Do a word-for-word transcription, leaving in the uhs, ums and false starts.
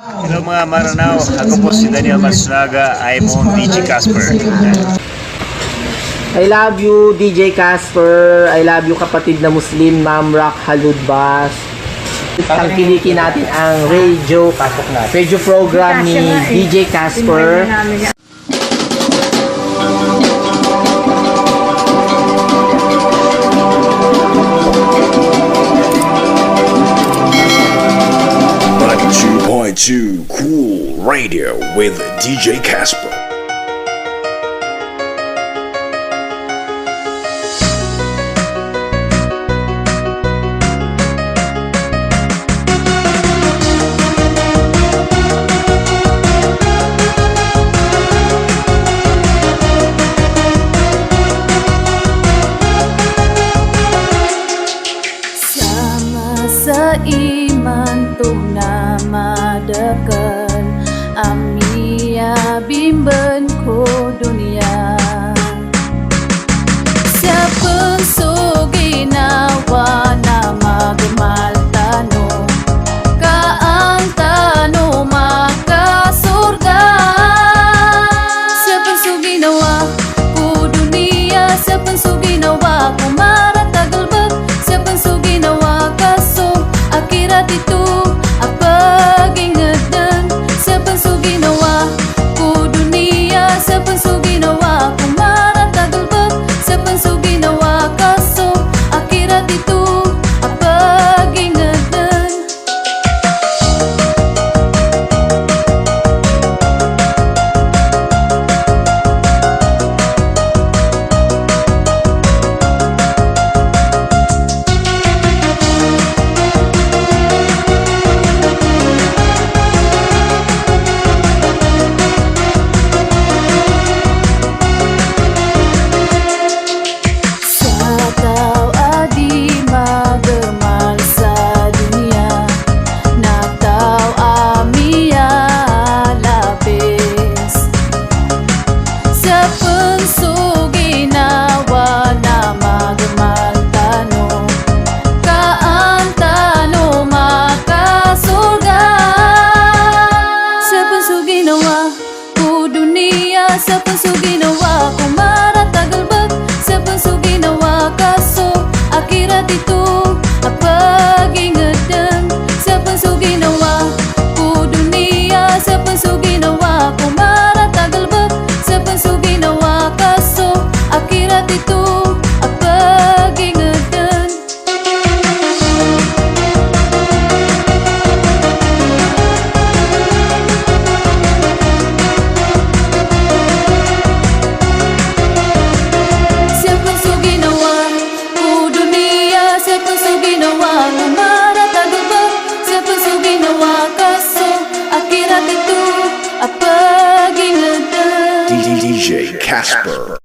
Hello mga Maranao, ako po si Daniel Matsunaga, I'm on D J Casper. I love you, D J Casper. I love you, kapatid na Muslim, Ma'am Rak Haludbas. Tangkilikin natin ang radio, radio program ni D J Casper. Ninety-two point two Cool Radio with D J Casper. Sa masa imanto na madakl a miyabimbn ko doniya. Siyapn so ginawa na magmal tano, ka an tano makasorga. Siyapn so ginawa ko doniya, siyapn so ginawa ko marat a galbk, siyapn so ginawa ka so akhirat ito a pagingdn. Siyapn so ginawa ko doniya, siyapn so ginawa ko marat a galbk, siyapn so ginawa ka so akhirat ito a pagingdn. Sa taw a di magmal sa doniya na taw a miyalabis. Siyapn so ginawa na magmal tano, ka an tano makasorga. Siyapn so ginawa ko doniya, siyapn so ginawa ko marat a galbk, siyapn so ginawa ka so akhirat ito a pagingdn. Siyapn so ginawa ko doniya, siyapn so ginawa ko marat a galbk, siyapn so ginawa ka so akhirat ito a pagingdn. Siyapn so ginawa ko doniya, siyapn so ginawa ko marat a galbk, siyapn so ginawa ka so akhirat ito a pagingdn. D J Casper.